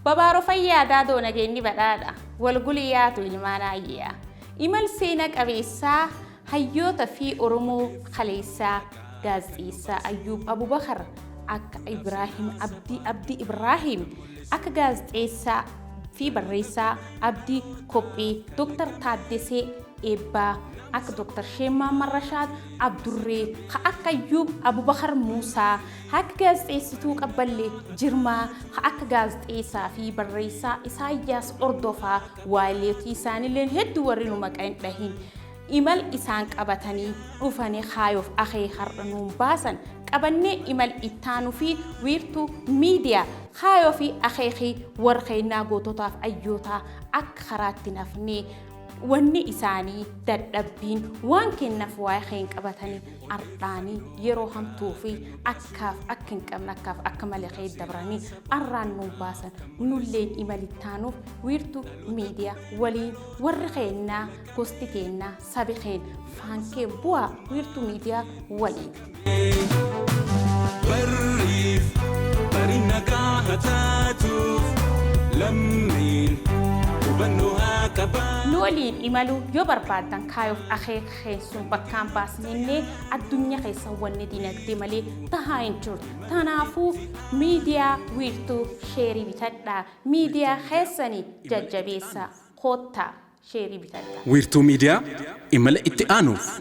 Babaaroo fayyaa daadoo nageenyi badhaadha. Walguliyyaatu ilmaan aayyaa. Imal seena qabeessaa hayyoota fi Oromoo kaleessaa gaazexeessaa Ayyuub Abubakar akka Ibraahim Abdii Abdii Ibraahim akka gaazexeessaa fi barreessaa Abdii Kophee Dr. Taaddesee Eebbaa akka Dr. Sheemmaa Marrashaad Abdurree ka akka Ayyuub Abubakar Muusaa akka gaazexeessituu Qabballee Jirmaa ka akka gaazexeessaa fi barreessaa Isaayyaas Ordofaa waayilootii isaaniilleen hedduu warri nu maqaa hin dhahin imal isaan qabatanii dhufanii kaayoof akee har'a nuun baasan qabannee imal ittaanuu fi Wiirtuu Miidiyaa kaayoo fi akeekii warra keenyaa goototaaf ayyootaa akka karaatti nafnee wanni isaanii dadhabbiin waan kennaaf waa'ee keen qabatanii ardhaanii yeroo hamtuu fi akkaaf akka hin qabne akkaaf akka malee kee dabranii arraan nuun baasan nulleen imalittaanuuf Wiirtuu Miidiyaa waliin warri keennaa gosti keennaa sabi keen faankee bu'aa Wiirtuu Miidiyaa waliin. Barriif bari nagaa haa taatuuf lammiin hubannoo haa qabaa. Nu waliin imaluu yoo barbaaddan kaayoof akeeka keessuun bakkaan baasnennee addunyaa keessa wanni dinagdee malee tahaa hin jiru. Kanaafuu miidiyaa Wiirtuu sheerii bitadhaa. Miidiyaa keessanii jajjabeessaa. Koottaa sheerii bitadhaa. Wiirtuu Miidiyaa imala itti aanuuf.